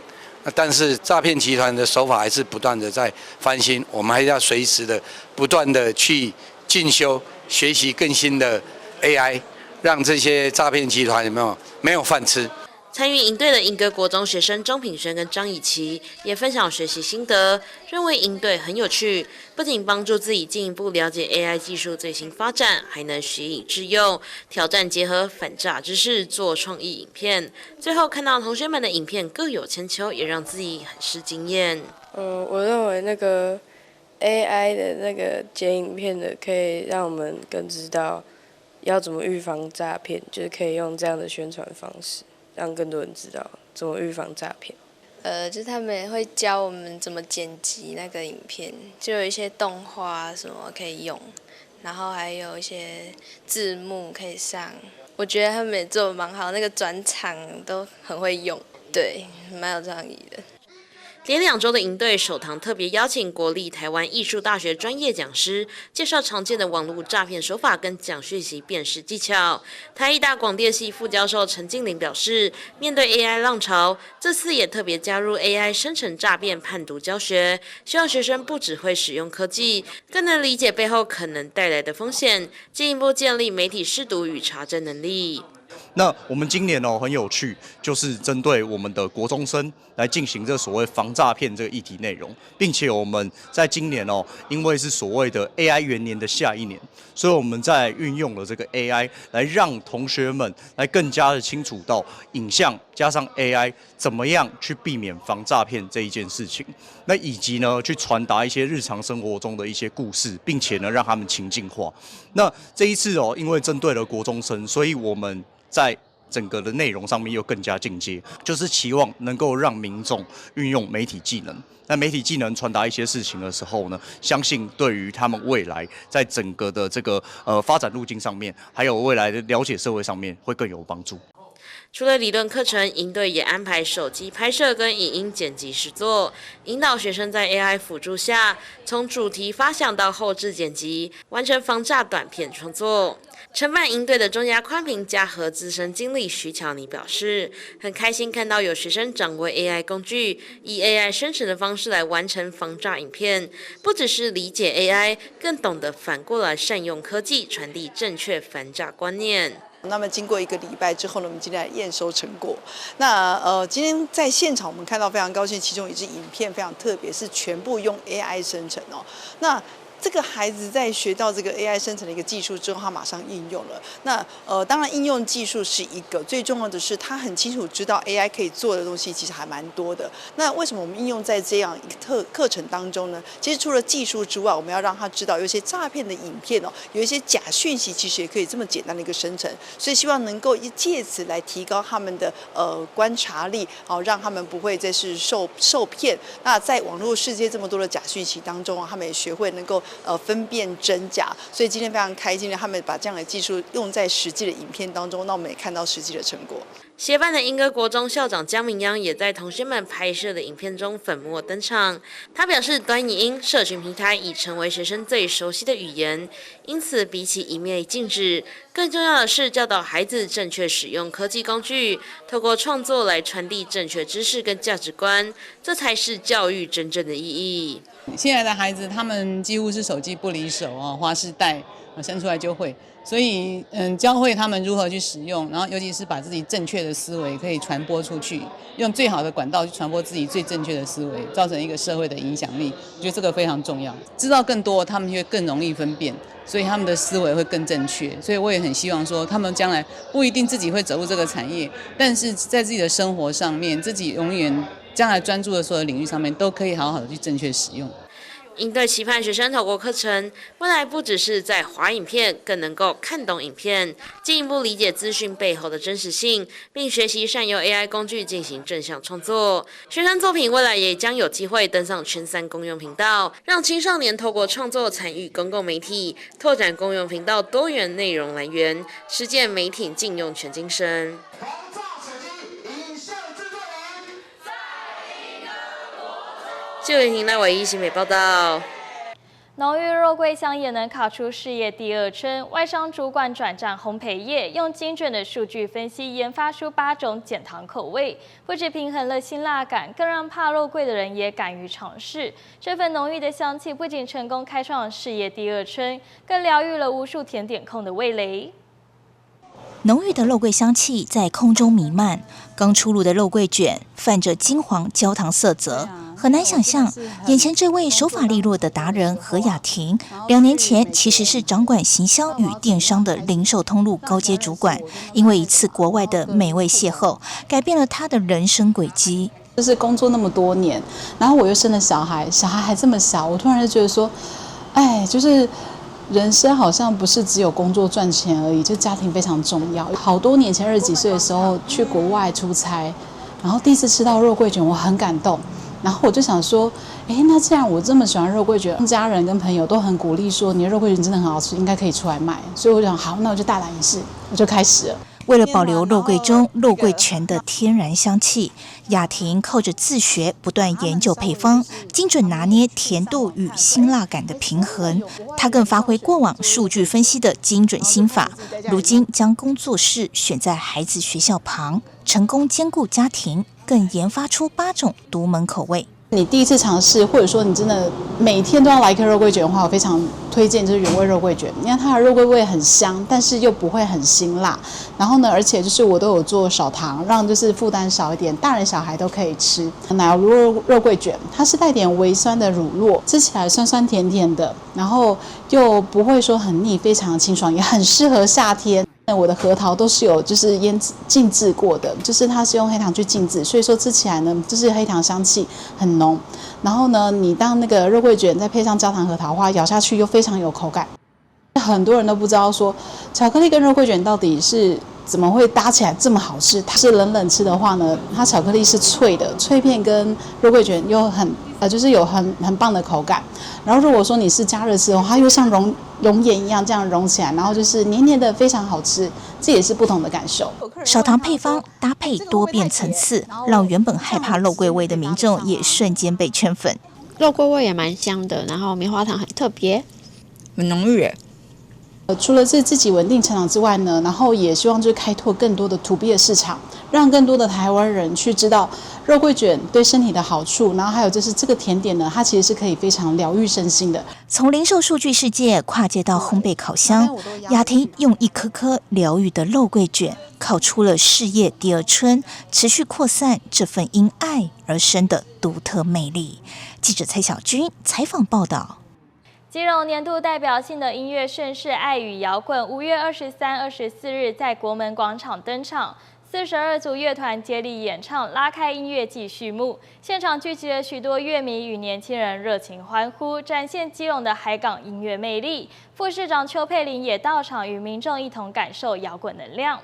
但是诈骗集团的手法还是不断的在翻新，我们还要随时的不断的去进修。学习更新的 AI，让这些诈骗集团有没有没有饭吃？参与营队的莺歌国中学生钟品轩跟张以琪也分享学习心得，认为营队很有趣，不仅帮助自己进一步了解 AI 技术最新发展，还能学以致用，挑战结合反诈知识做创意影片。最后看到同学们的影片各有千秋，也让自己很是惊艳。我认为那个 AI 的那个剪影片的，可以让我们更知道要怎么预防诈骗，就是可以用这样的宣传方式，让更多人知道怎么预防诈骗。就是他们也会教我们怎么剪辑那个影片，就有一些动画什么可以用，然后还有一些字幕可以上。我觉得他们也做得蛮好，那个转场都很会用，对，蛮有创意的。连2周的营队首堂特别邀请国立台湾艺术大学专业讲师，介绍常见的网路诈骗手法跟假讯息辨识技巧。台艺大广电系副教授陈静玲表示，面对 AI 浪潮，这次也特别加入 AI 生成诈骗判读教学，希望学生不只会使用科技，更能理解背后可能带来的风险，进一步建立媒体识读与查证能力。那那我們今年哦很有趣，就是針對我們的國中生來進行這所謂防詐騙這個議題內容，並且我們在今年哦，因為是所謂的 AI 元年的下一年，所以我們在運用了這個 AI 來讓同學們來更加的清楚到影像加上 AI 怎麼樣去避免防詐騙這一件事情，那以及呢去傳達一些日常生活中的一些故事，並且呢讓他們情境化。那這一次哦，因為針對了國中生，所以我們在整個的內容上面又更加進階，就是期望能夠讓民眾運用媒體技能。那媒體技能傳達一些事情的時候呢，相信對於他們未來在整個的這個發展路徑上面，還有未來的了解社會上面，會更有幫助。除了理論課程，營隊也安排手機拍攝跟影音剪輯實作，引導學生在 AI 輔助下，從主題發想到後製剪輯，完成防詐短片創作。承辦營隊的中嘉寬頻嘉禾資深經理徐巧妮表示，很開心看到有學生掌握 AI 工具，以 AI 生成的方式來完成防詐影片，不只是理解 AI，更懂得反過來善用科技傳遞正確反詐觀念。那麼經過一個禮拜之後呢，我們今天來驗收成果。那今天在現場我們看到非常高興，其中一支影片非常特別，是全部用 AI 生成哦。那這個孩子在學到這個 AI 生成的一個技術之後，他馬上應用了。那當然應用技術是一個，最重要的是他很清楚知道 AI 可以做的東西其實還蠻多的。那為什麼我們應用在這樣一個課程當中呢？其實除了技術之外，我們要讓他知道有些詐騙的影片哦，有一些假訊息，其實也可以這麼簡單的一個生成。所以希望能夠借此來提高他們的觀察力，哦，讓他們不會再是受騙。那在網絡世界這麼多的假訊息當中，他們也學會能夠分辨真假，所以今天非常開心的，他們把這樣的技術用在實際的影片當中，那我們也看到實際的成果。協辦的鶯歌國中校長江明央也在同學們拍攝的影片中粉墨登場。他表示，短影音社群平台已成為學生最熟悉的語言，因此比起一面禁止，更重要的是教導孩子正確使用科技工具，透過創作來傳遞正確知識跟價值觀，這才是教育真正的意義。現在的孩子，他們幾乎是手機不離手哦，滑世代生出來就會，所以教會他們如何去使用，然後尤其是把自己正確的思維可以傳播出去，用最好的管道去傳播自己最正確的思維，造成一個社會的影響力。我覺得這個非常重要。知道更多，他們就會更容易分辨，所以他們的思維會更正確。所以我也很希望說，他們將來不一定自己會走入這個產業，但是在自己的生活上面，自己永遠將來專注的所有領域上面，都可以好好的去正確使用。營隊期盼學生透過課程，未來不只是在滑影片，更能夠看懂影片，進一步理解資訊背後的真實性，並學習善用 AI 工具進行正向創作。學生作品未來也將有機會登上全三公用頻道，讓青少年透過創作參與公共媒體，拓展公用頻道多元內容來源，實踐媒體禁用權精神。新聞台賴偉一新北報道。濃郁肉桂香也能卡出事業第二春。外商主管轉戰烘焙業，用精準的數據分析研發出8種減糖口味，不止平衡了辛辣感，更讓怕肉桂的人也敢於嘗試。這份濃郁的香氣不僅成功開創事業第二春，更療癒了無數甜點控的味蕾。濃郁的肉桂香氣在空中彌漫，剛出爐的肉桂卷泛着金黃焦糖色澤，很難想象眼前這位手法利落的達人何雅婷，2年前其實是掌管行銷與電商的零售通路高階主管，因為一次國外的美味邂逅，改變了她的人生軌跡。就是工作那麼多年，然後我又生了小孩，小孩還這麼小，我突然就覺得說，哎，就是。人生好像不是只有工作賺錢而已，就家庭非常重要。好多年前20幾歲的時候去國外出差，然後第一次吃到肉桂卷，我很感動。然後我就想說，哎，那既然我這麼喜歡肉桂卷，家人跟朋友都很鼓勵說，你的肉桂卷真的很好吃，應該可以出來賣。所以我想，好，那我就大膽一試，我就開始了。為了保留肉桂中肉桂醛的天然香氣，雅婷靠着自學不斷研究配方，精準拿捏甜度與辛辣感的平衡。她更發揮過往數據分析的精準心法，如今將工作室選在孩子學校旁，成功兼顧家庭，更研發出8種獨門口味。你第一次尝试，或者说你真的每天都要來一顆肉桂捲的話，我非常推薦就是原味肉桂捲，因為它的肉桂味很香，但是又不會很辛辣。然後呢，而且就是我都有做少糖，讓就是負擔少一點，大人小孩都可以吃。奶油肉桂捲，它是帶點微酸的乳酪，吃起來酸酸甜甜的，然後又不會說很膩，非常清爽，也很適合夏天。我的核桃都是有就是醃製靜置過的，就是它是用黑糖去靜置，所以說吃起來呢，就是黑糖香氣很濃。然後呢，你當那個肉桂捲再配上焦糖核桃的話，咬下去又非常有口感。很多人都不知道說，巧克力跟肉桂捲到底是怎麼會搭起來這麼好吃。它是冷冷吃的話呢，它巧克力是脆的，脆片跟肉桂捲又很就是有很棒的口感。然後如果說你是加熱吃的話，它又像熔岩一樣這樣融起來，然後就是黏黏的，非常好吃，這也是不同的感受。少糖配方搭配多變層次，讓原本害怕肉桂味的民眾也瞬間被圈粉。肉桂味也蠻香的，然後棉花糖很特別，很濃郁耶。除了是自己穩定成長之外呢，然後也希望就是開拓更多的 to B 的市場，讓更多的台灣人去知道肉桂捲對身體的好處，然後還有就是這個甜點呢，它其實是可以非常療癒身心的。從零售數據世界跨界到烘焙烤箱，雅婷用一顆顆療癒的肉桂捲，烤出了事業第二春，持續擴散這份因愛而生的獨特魅力。記者蔡小軍採訪報道。基隆年度代表性的音樂盛事“愛與搖滾”，5月23、24日在國門廣場登場，42組樂團接力演唱，拉開音樂季序幕。現場聚集了許多樂迷與年輕人，熱情歡呼，展現基隆的海港音樂魅力。副市長邱佩玲也到場，與民眾一同感受搖滾能量。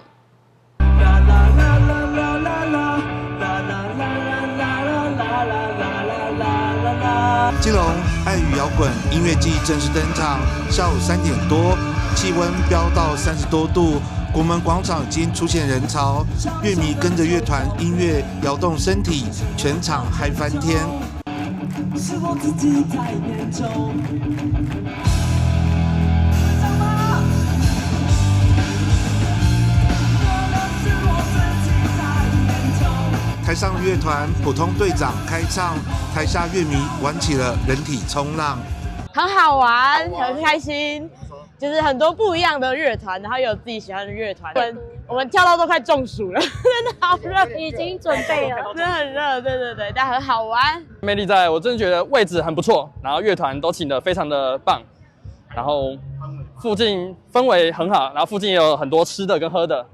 基隆愛與搖滾音樂季正式登場，下午3點多，氣溫飆到30多度，國門廣場已經出現人潮，樂迷跟着樂團音樂搖動身體，全場嗨翻天。是我自己太嚴重。台上樂團普通隊長開唱，台下樂迷玩起了人體衝浪，很好玩，很開心，就是很多不一樣的樂團，然後有自己喜歡的樂團。我們跳到都快中暑了，真的好熱，已經準備了，真的很熱，對對對，但很好玩。魅力在我真的覺得位置很不錯，然後樂團都請得非常的棒，然後附近氛圍很好，然後附近也有很多吃的跟喝的。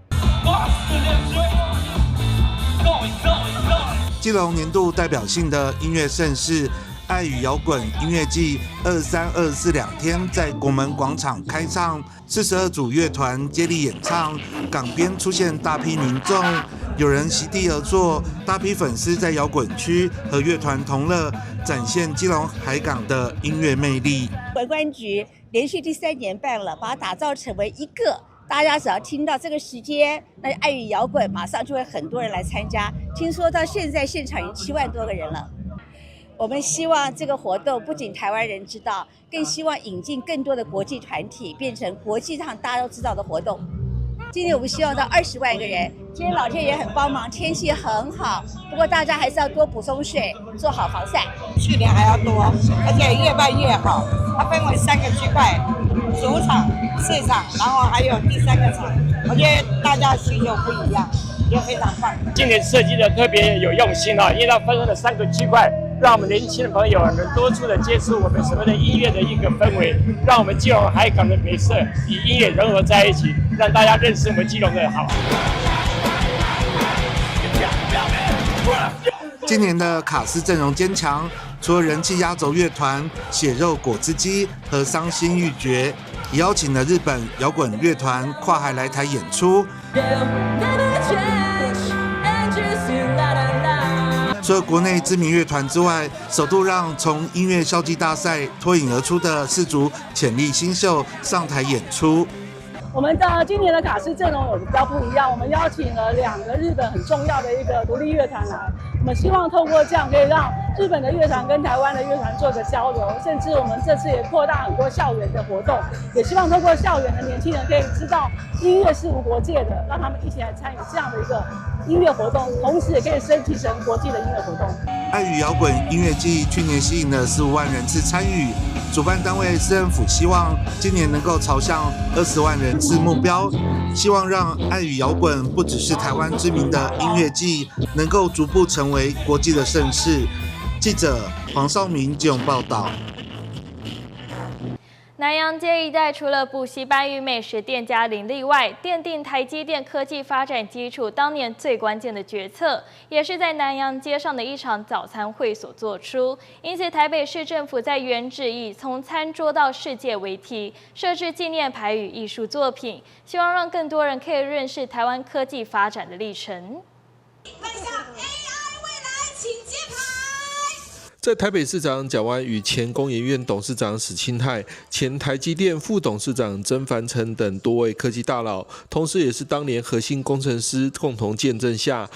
基隆年度代表性的音樂盛事——愛與搖滾音樂季，23、24兩天在國門廣場開唱，42組樂團接力演唱。港邊出現大批民眾，有人席地而坐，大批粉絲在搖滾區和樂團同樂，展現基隆海港的音樂魅力。觀光局連續第3年辦了，把它打造成為一個。大家只要聽到這個時間，那愛與搖滾馬上就會很多人來參加。聽說到現在現場已經7萬多個人了。我們希望這個活動不僅台灣人知道，更希望引進更多的國際團體，變成國際上大家都知道的活動。今年我們希望到20萬個人。今天老天爺很幫忙，天氣很好，不過大家還是要多補充水，做好防曬。去年還要多，而且越辦越好。它分為3個區塊。主場、市場，然後還有第3個場，我覺得大家需求不一樣，也非常棒。今年設計的特別有用心啊，因為它分了3個區塊，讓我們年輕的朋友能多處的接觸我們所謂的音樂的一個氛圍，讓我們基隆海港的美色與音樂融合在一起，讓大家認識我們基隆的好。今年的卡司陣容堅強，除了人氣壓軸樂團血肉果汁機和傷心欲絕，也邀請了日本搖滾樂團跨海來台演出。除了國內知名樂團之外，首度讓從音樂校際大賽脫穎而出的4組潛力新秀上台演出。我們的今年的卡司陣容有比較不一樣，我們邀請了兩個日本很重要的一個獨立樂團來，我們希望透過這樣可以讓日本的樂團跟台灣的樂團做個交流，甚至我們這次也擴大很多校園的活動，也希望透過校園的年輕人可以知道音樂是無國界的，讓他們一起來參與這樣的一個音樂活動，同時也可以升級成國際的音樂活動。愛與搖滾音樂祭去年吸引了15萬人次參與，主辦單位市政府希望今年能夠朝向20萬人次目標，希望讓愛與搖滾不只是台灣知名的音樂祭，能夠逐步成為國際的盛事。記者黃少明基隆報道。南陽街一帶除了補習班與美食店家林立外，奠定台積電科技發展基礎當年最關鍵的決策，也是在南陽街上的一場早餐會所做出。因此，台北市政府在原址以從餐桌到世界為題，設置紀念牌與藝術作品，希望讓更多人可以認識台灣科技發展的歷程。 AI 未來，請揭牌。在台北市長蔣萬安與前工研院董事長史清泰、前台積電副董事長曾凡成等多位科技大佬，同時也是當年核心工程師共同見證下，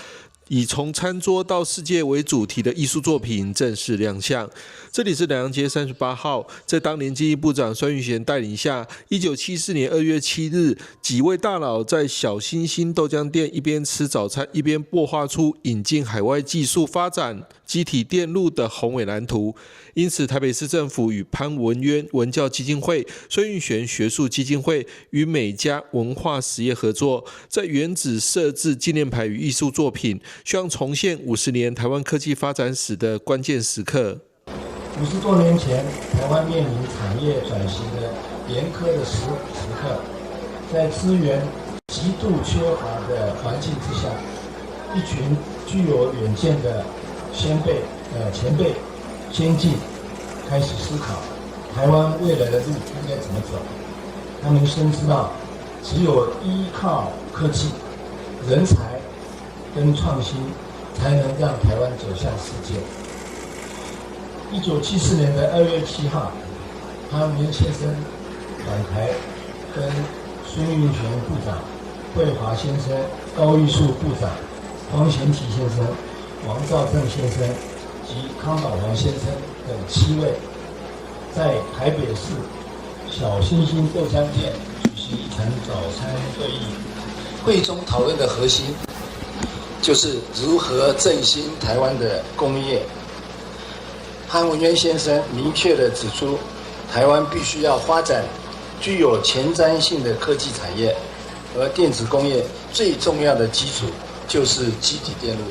以從餐桌到世界為主題的藝術作品正式亮相。這裡是南陽街38號，在當年經濟部長孫運璿帶領下，1974年2月7日，幾位大佬在小星星豆漿店一邊吃早餐，一邊擘畫出引進海外技術發展積體電路的宏偉藍圖。因此，台北市政府與潘文淵文教基金會、孫運璿學術基金會與美家文化實業合作，在原址設置紀念牌與藝術作品，希望重現50年台灣科技發展史的關鍵時刻。50多年前，台灣面臨產業轉型的嚴苛的時刻，在資源極度缺乏的環境之下，一群具有遠見的先輩先進開始思考台灣未來的路應該怎麼走。他們深知道，只有依靠科技、人才跟創新，才能讓台灣走向世界。1974年的2月7號，潘文淵先生返台，跟孫運璿部長、桂華先生、高玉樹部長、方賢齊先生、王肇政先生及康寶華先生等7位，在台北市小星星豆漿店舉行一場早餐會議。會中討論的核心，就是如何振興台灣的工業。潘文淵先生明確地指出，台灣必須要發展具有前瞻性的科技產業，而電子工業最重要的基礎就是積體電路，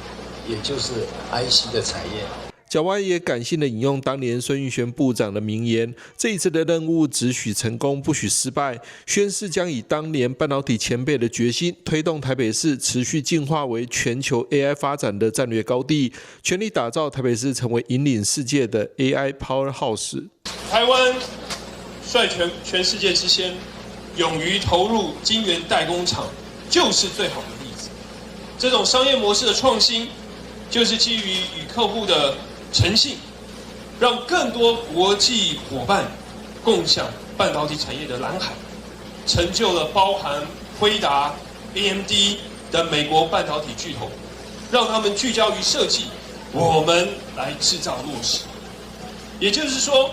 也就是 IC 的產業。蔣萬安也感性的引用當年孫運璿部長的名言：“這一次的任務只許成功，不許失敗。”宣示將以當年半導體前輩的決心，推動台北市持續進化為全球 AI 發展的戰略高地，全力打造台北市成為引領世界的 AI Powerhouse。台灣率全世界之先，勇於投入晶圓代工廠，就是最好的例子。這種商業模式的創新，就是基於與客戶的誠信，讓更多國際夥伴共享半導體產業的藍海，成就了包含輝達、AMD 等美國半導體巨頭，讓他們聚焦於設計，我們來製造落實。也就是說，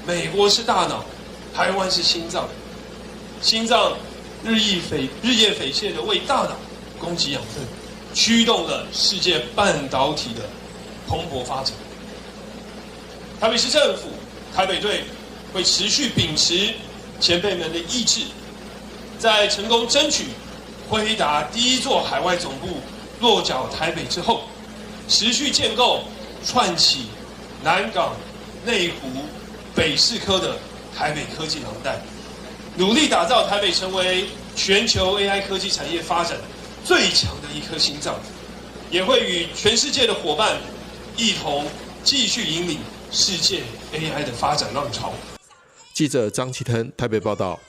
美國是大腦，台灣是心臟，心臟日夜匪懈的為大腦供給養分，驅動了世界半導體的蓬勃發展。台北市政府、台北隊會持續秉持前輩們的意志，在成功爭取輝達第一座海外總部落腳台北之後，持續建構串起南港、內湖、北士科的台北科技廊帶，努力打造台北成為全球 AI 科技產業發展最強的一顆心臟，也會與全世界的夥伴一同繼續引領世界 AI 的發展浪潮。記者張啟騰台北報道。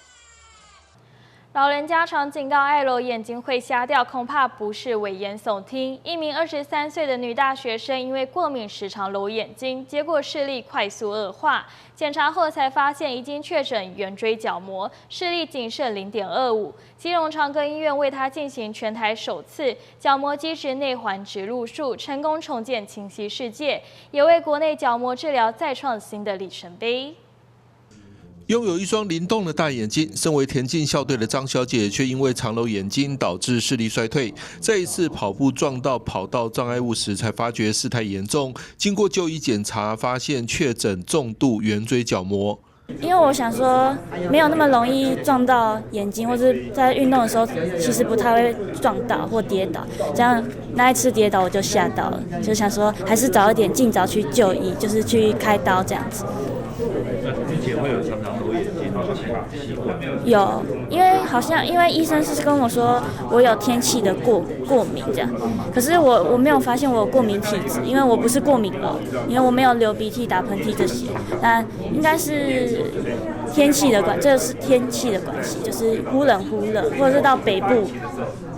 老人家常警告愛揉眼睛會瞎掉，恐怕不是危言聳聽。一名23歲的女大學生因為過敏時常揉眼睛，結果視力快速惡化。檢查後才發現已經確診圓錐角膜，視力僅剩0.25。基隆長庚醫院為她進行全台首次角膜基質內環植入術，成功重建清晰視界，也為國內角膜治療再創新的里程碑。擁有一雙靈動的大眼睛，身為田徑校隊的張小姐，卻因為常揉眼睛導致視力衰退。在一次跑步撞到跑道障礙物時，才發覺事態嚴重。經過就醫檢查，發現確診重度圓錐角膜。因為我想說，沒有那麼容易撞到眼睛，或是在運動的時候，其實不太會撞到或跌倒。這樣那一次跌倒我就嚇到了，就想說還是早一點盡早去就醫，就是去開刀這樣子。之前會有常常揉眼睛的習慣？有，因為好像因為醫生是跟我說我有天氣的過敏這樣，可是我沒有發現我有過敏體質，因為我不是過敏兒，因為我沒有流鼻涕、打噴嚏這些，但應該是天氣的關，這是天氣的關係，就是忽冷忽熱，或者是到北部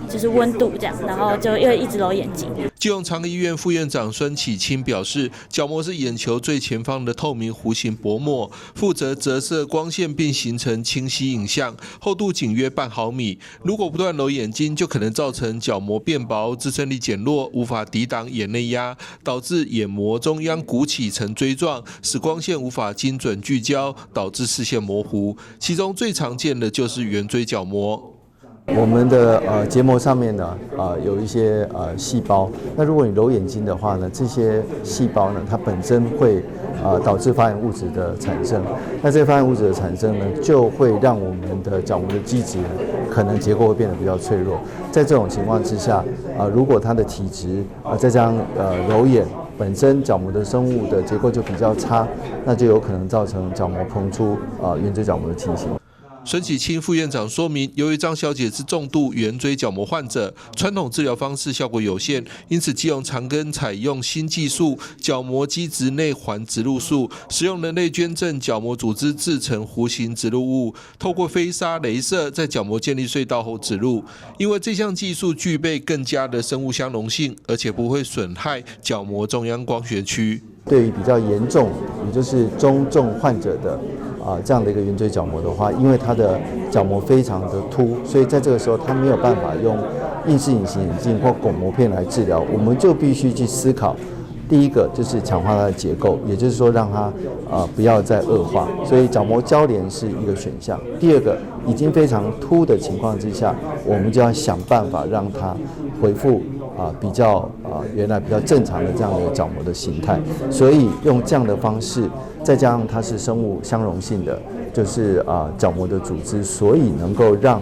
就是溫度這樣，然後就又一直揉眼睛。基隆長庚醫院副院長孫啟清表示，角膜是眼球最前方的透明弧形薄膜，負責折射光線並形成清晰影像，厚度僅約半毫米。如果不斷揉眼睛，就可能造成角膜變薄、支撐力減弱，無法抵擋眼內壓，導致眼膜中央鼓起成錐狀，使光線無法精準聚焦，導致視線模糊。其中最常見的就是圓錐角膜。我們的結膜上面呢，有一些細胞。那如果你揉眼睛的話呢，這些細胞呢，它本身會導致發炎物質的產生。那這個發炎物質的產生呢，就會讓我們的角膜的基質可能結構會變得比較脆弱。在這種情況之下，如果它的體質再加上揉眼本身角膜的生物的結構就比較差，那就有可能造成角膜膨出圓錐角膜的情形。孫啟清副院長說明，由於張小姐是重度圓錐角膜患者，傳統治療方式效果有限，因此基隆長庚採用新技術角膜基質內環植入術，使用人類捐贈角膜組織製成弧形植入物，透過飛紗雷射在角膜建立隧道後植入。因為這項技術具備更佳的生物相容性，而且不會損害角膜中央光學區。對於比較嚴重，也就是中重患者的這樣的一個圓錐角膜的話，因為它的角膜非常的凸，所以在這個時候它沒有辦法用硬式隱形眼鏡或鞏膜片來治療，我們就必須去思考，第一個就是強化它的結構，也就是說讓它不要再惡化，所以角膜交聯是一個選項。第二個，已經非常凸的情況之下，我們就要想辦法讓它恢復比較原來比較正常的這樣的角膜的形態，所以用這樣的方式，再加上它是生物相容性的，就是角膜的組織，所以能夠讓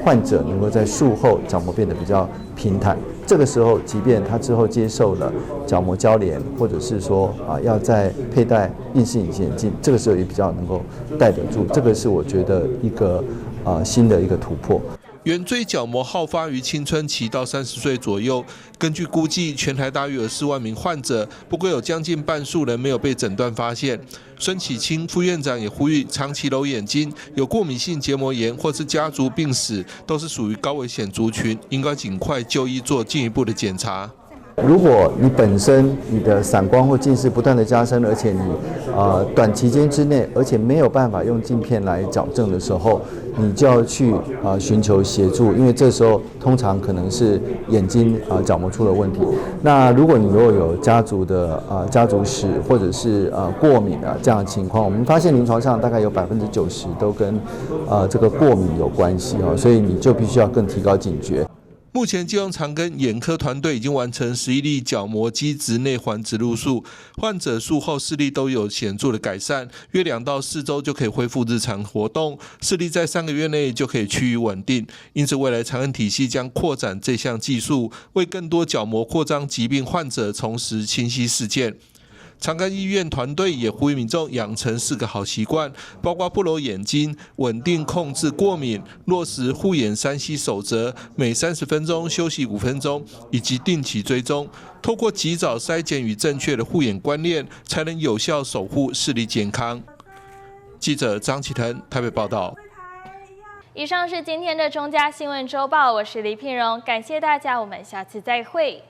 患者能夠在術後角膜變得比較平坦。這個時候，即便他之後接受了角膜交聯，或者是說要再佩戴硬式隱形眼鏡，這個時候也比較能夠戴得住。這個是我覺得一個新的一個突破。圓錐角膜好發於青春期到30歲左右。根據估計，全台大約有4萬名患者，不過有將近半數人沒有被診斷發現。孫啟清副院長也呼籲，長期揉眼睛、有過敏性結膜炎或是家族病史，都是屬於高危險族群，應該盡快就醫做進一步的檢查。如果你本身你的散光或近視不斷的加深，而且你短期間之內，而且沒有辦法用鏡片來矯正的時候，你就要去尋求協助，因為這時候通常可能是眼睛角膜出了問題。那如果你如果有家族的家族史或者是過敏的這樣的情況，我們發現臨床上大概有90%都跟這個過敏有關係哦，所以你就必須要更提高警覺。目前基隆長庚眼科團隊已經完成11例角膜基質內環植入術，患者術後視力都有顯著的改善，約2到4週就可以恢復日常活動，視力在3個月內就可以趨於穩定。因此，未來長庚體系將擴展這項技術，為更多角膜擴張疾病患者重拾清晰視見。長庚醫院團隊也呼籲民眾養成4個好習慣，包括不揉眼睛、穩定控制過敏、落實護眼3C 守則、每30分鐘休息5分鐘，以及定期追蹤。透過及早篩檢與正確的護眼觀念，才能有效守護視力健康。記者張啟騰台北報道。以上是今天的中嘉新闻周报，我是李品荣，感谢大家，我們下次再會。